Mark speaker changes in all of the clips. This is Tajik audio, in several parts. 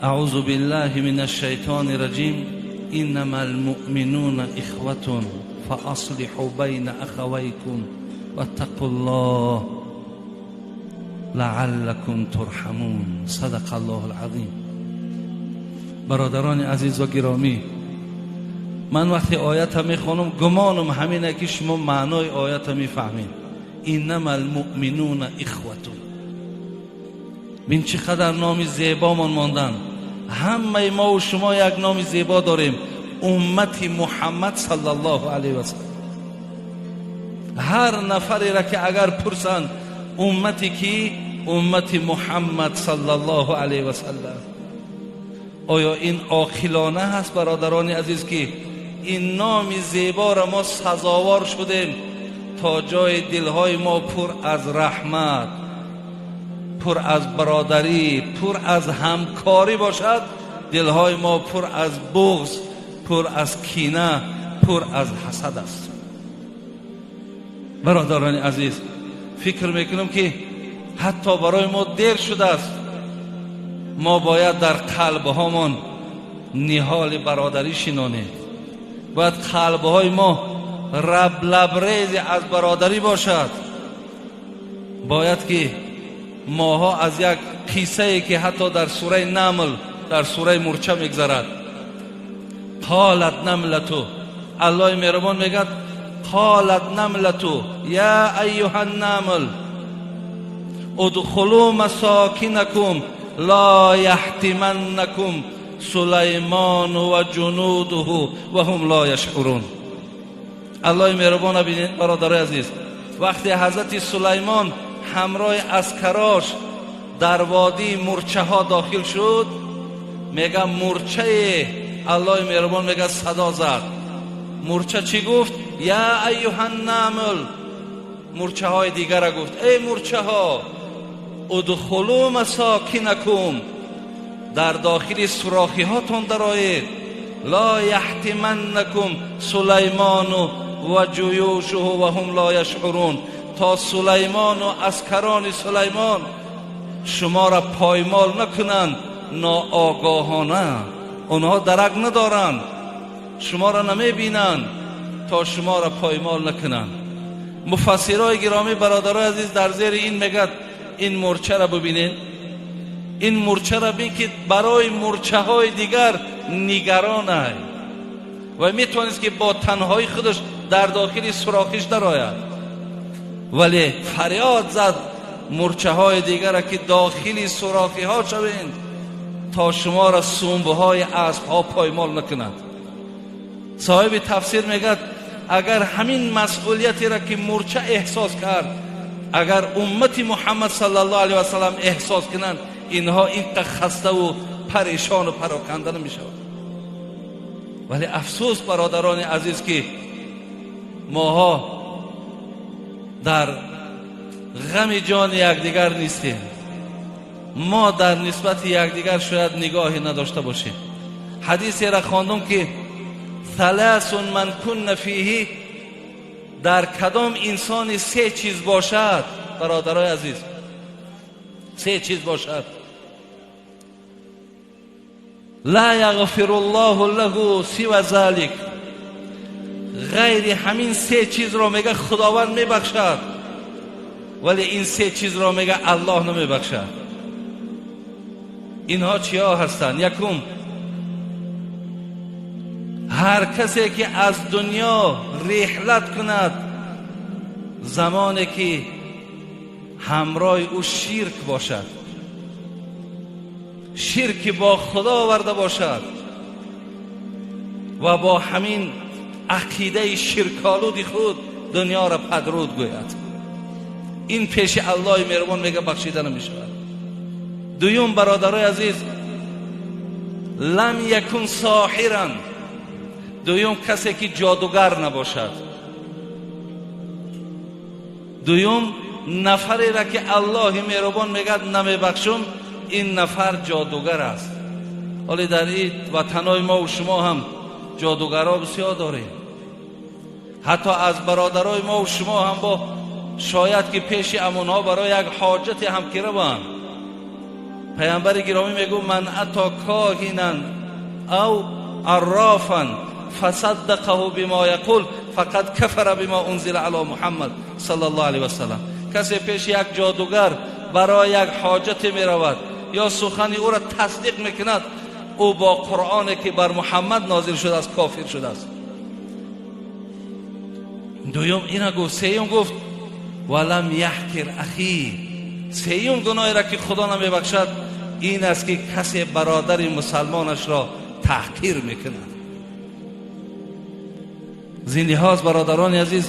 Speaker 1: أعوذ بالله من الشيطان الرجيم إنما المؤمنون إخوة فأصلحوا بين أخويكم واتقوا الله لعلكم ترحمون. صدق الله العظيم. برادران عزیز و گرامی، من وقتی آیت میخوانم گمانم همینه که شما معنای آیت میفهمید. انما المؤمنون اخوة. بین چقدر نام زیبامان ماندن. همه ما و شما یک نام زیبا داریم، امت محمد صلی الله علیه و سلم. هر نفری را که اگر پرسند امتی کی، امت محمد صلی الله علیه و سلم. آیا این عاقلانه هست برادران عزیز که این نام زیبا را ما سزاوار شدیم تا جای دلهای ما پر از رحمت، پر از برادری، پر از همکاری باشد؟ دلهای ما پر از بغض، پر از کینه، پر از حسد است. برادران عزیز، فکر میکنم که حتی برای ما دیر شده است. ما باید در قلب هامان نهال برادری شینانیم. باید قلب های ما رب لبریز از برادری باشد. باید که ماها از یک قصه ای که حتی در سوره نمل، در سوره مورچه میگذرد، قالت نملة، الله مهربان میگد قالت نملة یا ایها النمل ادخلوا مساکنکم لا یحطمنکم سلیمان و جنوده و هم لا یشعرون. الله مهربان ببینید برادرای عزیز، وقتی حضرت سلیمان همراه عسکراش در وادی مورچه ها داخل شد، میگه مورچه، الله مهربان میگه صدا زد. مورچه چی گفت؟ یا ایها النمل. مورچه های دیگر را گفت ای مورچه ها، ادخلوا مساکنکم، در داخل سوراخی هاتون درآیید. لا یحطمنکم سلیمان و جیوشه و هم لا یشعرون، تا سلیمان و عسکران سلیمان شما را پایمال نکنند ناآگاهانه. آنها درک ندارند، شما را نمیبینند تا شما را پایمال نکنند. مفسرای گرامی، برادرای عزیز، در زیر این میگد این مورچه را ببینید، این مورچه را ببین که برای مورچه های دیگر نگران است و میتوانست که با تنهایی خودش در داخل سوراخش درآید، ولی فریاد زد مورچه های دیگر را که داخل سوراخی ها شوید تا شما را سنبه های اسب ها پایمال نکنند. صاحب تفسیر میگد اگر همین مسئولیتی را که مورچه احساس کرد، اگر امت محمد صلی الله علیه و سلم احساس کنند، اینها اینقدر خسته و پریشان و پراکنده نمیشود. ولی افسوس برادران عزیز که ماها در غم جان یکدیگر نیستیم. ما در نسبت یکدیگر شاید نگاهی نداشته باشیم. حدیثی را خواندم که ثلاث من کن فیه، در کدام انسان سه چیز باشد، برادرای عزیز، سه چیز باشد، لا یغفر الله له سوى ذلك، غیر همین سه چیز را میگه خداوند میبخشد، ولی این سه چیز را میگه الله نمیبخشد. اینها چیا هستند؟ یکم، هر کسی که از دنیا رحلت کند زمانی که همراه او شرک باشد، شرک با خدا آورده باشد و با همین عقیده شرکالود خود دنیا را پدرود گوید، این پیش الله مهربان میگه بخشیده نمیشود. دویم برادرای عزیز، لم یکن ساحرا، دویم کسی که جادوگر نباشد. دویم نفری را که الله مهربان میگه نمیبخشم، این نفر جادوگر است. ولی در این وطنهای ما و شما هم جادوگرها بسیار داریم. حتی از برادرای ما و شما هم با شاید که پیش امونها برای یک حاجت هم که روند، Паёмбари гиромӣ мегӯ من أتى كاهنا أو عرافا فصدقه بما يقول فقد كفر بما أنزل على محمد صلى الله عليه وسلم. Касе пеши як ҷодугар барои як ҳоҷате меравад ё сухани ӯро тасдиқ мекунад, ӯ бо Қуръоне ки бар Муҳаммад нозил шудааст кофир шудааст. Дуюм ина гуфт. Сеюм гуфт ولم يحقر أخيه. Сеюм гуноҳеро ки Худо намебахшад ин аст ки касе бародари мусалмонашро таҳқир мекунад. Зин лиҳоз, бародарони азиз,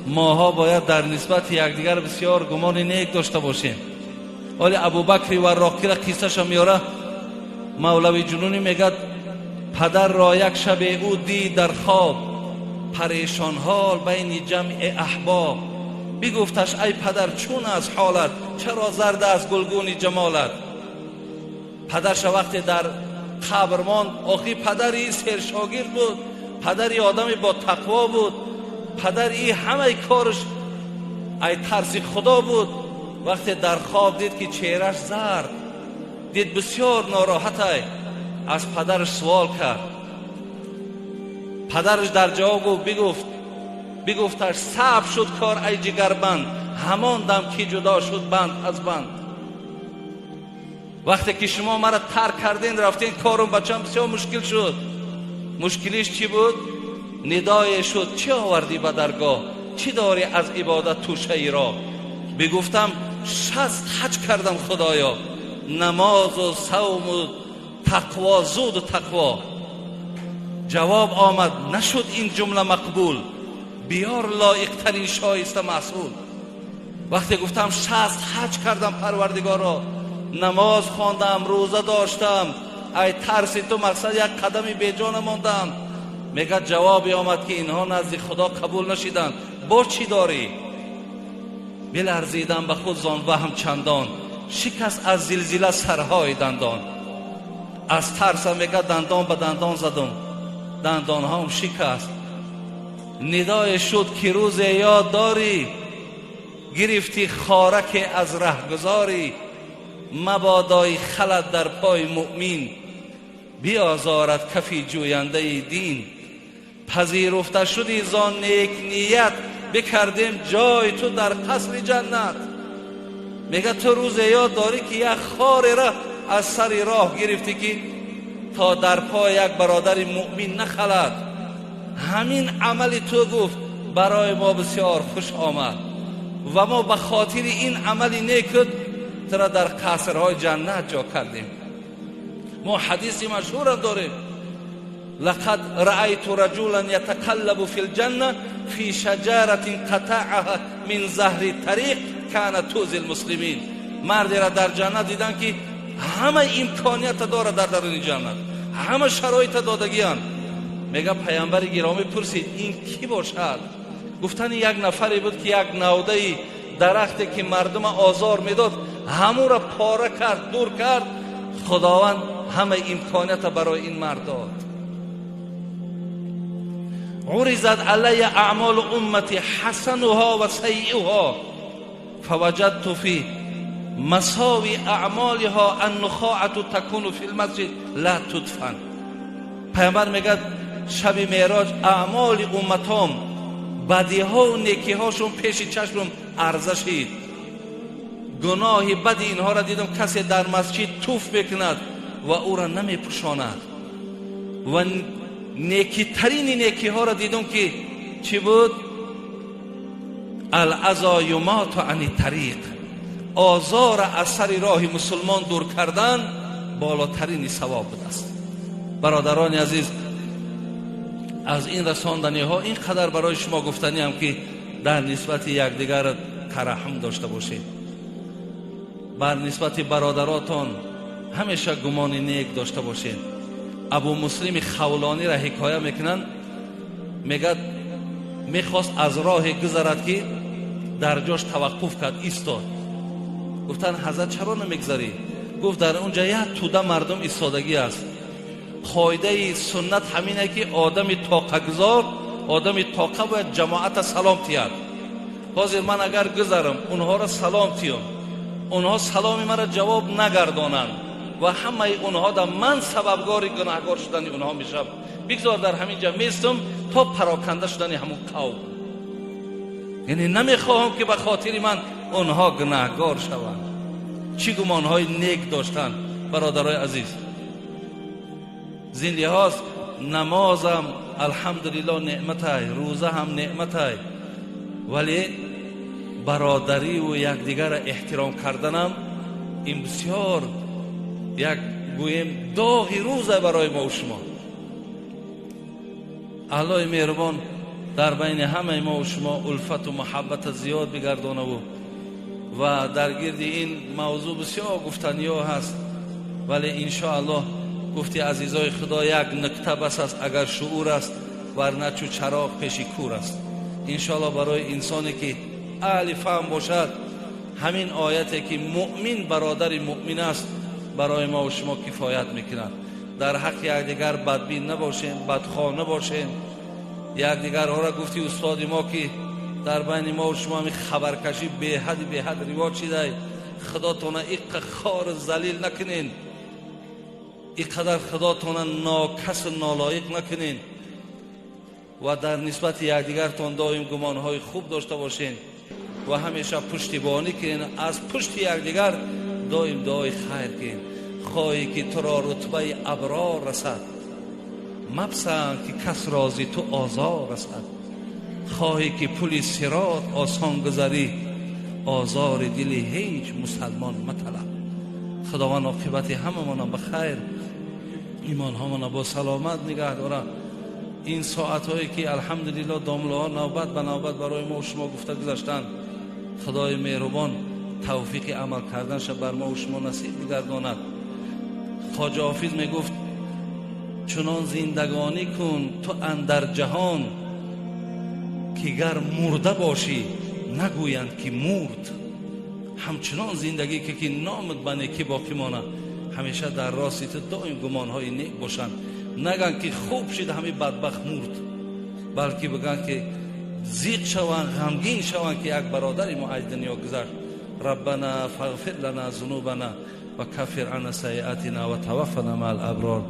Speaker 1: моҳо бояд дар нисбати якдигар бисёр гумони нек дошта бошем. Ҳоли Абубакри Варроқира қиссаша меёра Мавлави Ҷунунӣ, мегӯяд падарро як шабе ӯ дид дар хоб, парешонҳол байни ҷамъи аҳбоб. Бигуфташ: ай падар, чун аст ҳолат, чаро зард аст гулгуни ҷамолат? Падарша вақте дар қабр монд, охи падари сершогирд буд, падари одами бо тақво буд, падари ҳамаи корш ай тарси Худо буд. Вақте дар хоб дид ки чеҳраш зард, дид бисёр нороҳатай, аз падараш суол кард. Падараш дар ҷавоб гуфт, бигуфташ: саб шуд кор, ай ҷигарбанд, ҳамон дам ки ҷудо шуд банд аз банд. Вақте ки шумо маро тарк карден, рафтен, корум бачам бисёр мушкил шуд. Мушкилиш чӣ буд? Нидое шуд: чӣ овардӣ ба даргоҳ, чӣ дорӣ аз ибодат тӯшаи роҳ? Бигуфтам: 60 ҳаҷ кардам, Худоё, намозу савму тақво, зуду тақво. Ҷавоб омад: нашуд ин ҷумла мақбул, биёр лоиқтарин шоиста маҳсул. Вақте гуфтам 60 ҳаҷ кардам, Парвардигоро, намоз хондам, рӯза доштам, ай тарси ту мақсад як қадами беҷо намондам, мегӯяд ҷавобе омад ки инҳо назди Худо қабул нашиданд, бо чӣ дорӣ? Биларзидам ба худ зон ваҳм чандон, шикаст аз зилзила сарҳои дандон. Аз тарсам, мегӯяд, дандон ба дандон задум, дандонҳом шикаст. Нидое шуд ки рӯзе ёд дорӣ, гирифтӣ хораке аз раҳгузорӣ, мабодои халат дар пои муъмин, биозорад кафи ҷӯяндаи дин. Пазируфта шуди зон некният, бикардем ҷои ту дар қасри ҷаннат. Мегӯяд ту рӯзе ёд дорӣ ки як хореро аз сари роҳ гирифтӣ ки то дар пои як бародари муъмин нахалад. Ҳамин амали ту, гуфт, барои мо бисёр хуш омад ва мо ба хотири ин амали некут тура дар қасрҳои ҷаннат ҷо кардем. Мо ҳадиси машҳурам дорем: لقد رأيت رجلا يتقلب في الجنة في شجرة قطعها من ظهر الطريق كانت تؤذي المسلمين. Мардеро дар ҷаннат дидан ки ҳама имконията дорад, дар даруни ҷаннат ҳама шароита додагиянд. Мега паямбари гиромӣ пурсид: ин кӣ бошад? Гуфтани як нафаре буд ки як навдаи дарахте ки мардума озор медод, ҳамура пора кард, дур кард. Худованд ҳама имконията барои ин мард дод. عرضت علي أعمال أمتي حسنها وسيئها فوجدت في مساوي أعمالها النخاعة تكون في المسجد لا تدفن. Пайғамбар мегӯяд шаби меъроҷ аъмоли умматом, бадиҳову некиҳошон пеши чашмам арза шид. Гуноҳи бади инҳоро дидам: касе дар масҷид туф мекунад ва ӯро намепӯшонад. Ва некитарини некиҳоро дидум ки чӣ буд? الأذى يماط عن الطريق. Озора аз сари роҳи мусулмон дур кардан болотарини савоб будааст. Бародарони азиз, аз ин расонданиҳо ин қадар барои шумо гуфтаниам ки дар нисбати якдигар тараҳум дошта бошед, бар нисбати бародаротон ҳамеша гумони нек дошта бошед. Абу Муслими Хавлониро ҳикоя мекунанд, мегӯяд мехост аз роҳе гузарад ки дар ҷош таваққуф кард, истод. Гуфтанд: ҳазрат, чаро намегузарӣ? Гуфт: дар он ҷа як тӯда мардум истодагӣ аст. Қоидаи суннат ҳамине ки одами тоқагузор, одами тоқа бояд ҷамоата салом тиҳад. Ҳозир ман агар гузарам, онҳоро салом тиём, онҳо саломи маро ҷавоб нагардонанд. ва ҳамаи онҳо да ман сабабгори гунаҳгор шудани онҳо мешавам. Бигзор дар ҳамин ҷа местум то пароканда шудани ҳамун қавм. Яъне намехоҳам ки ба хотири ман онҳо гунаҳгор шаванд. Чӣ гумонҳои нек доштанд, бародарои азиз. Зин лиҳоз намозам алҳамдулилло неъматай, рӯза ҳам неъматай, вале бародариву якдигарро эҳтиром карданам ин бисёр як гӯем доғи рӯза барои мо шумо. Аллоҳи меҳрубон дар байни ҳамаи мо шумо улфату муҳаббата зиёд бигардонаву ва дар гирди ин мавзӯъ бисёр гуфтаниҳо ҳаст, вале иншоаллоҳ гуфти азизои худо як нукта бас аст, агар шуур аст, варна чу чароғ пеши кур аст. Иншоаллоҳ барои инсоне ки аҳли фаҳм бошад, ҳамин ояте ки муъмин бародари муъмин аст барои мо шумо кифоят мекунад. Дар ҳаққи якдигар бадбин набошем, бадхоҳ набошем. Якдигарҳоро гуфти устоди мо ки дар байни мо шумо ҳамин хабаркашӣ беҳади беҳад ривоҷ шидай, худотона иққа хор залил накунен, иқадар худотона нокасу нолоиқ накунен ва дар нисбати якдигартон доим гумонҳои хуб дошта бошен ва ҳамеша пуштибонӣ кунен, аз пушти якдигар доим дуои хайр кунен. Хоҳӣ ки туро рутбаи аброр расад, мапсанд ки кас рози ту озор расад. Хоҳӣ ки пули сирот осон гузарӣ, озори дили ҳеҷ мусалмон маталаб. Худованд оқибати ҳамамонам ба хайр, имонҳомона бо саломат нигаҳ дорад. Ин соатҳое ки алҳамдулилло домлаҳо навбат ба навбат барои мо шумо гуфта гузаштанд, худои меҳрубон тавфиқи амал карданша бар мо шумо насиб бигардонад. Хоҷа Ҳофиз мегуфт: чунон зиндагонӣ кун ту андар ҷаҳон, ки гар мурда бошӣ нагӯянд ки мурд. Ҳамчунон зиндагӣ ки номат ба некӣ боқӣ монад, ҳамеша дар рости ту доим гумонҳои нек бошанд. Нагӯянд ки хуб шид ҳамин бадбахт мурд, балки бигӯянд ки зиқ шаванд, ғамгин шаванд ки як бародари мо аз дунё гузашт. Раббана фағфир лана зунубана ва каффир анна сайиатина ва таваффана маал аброр.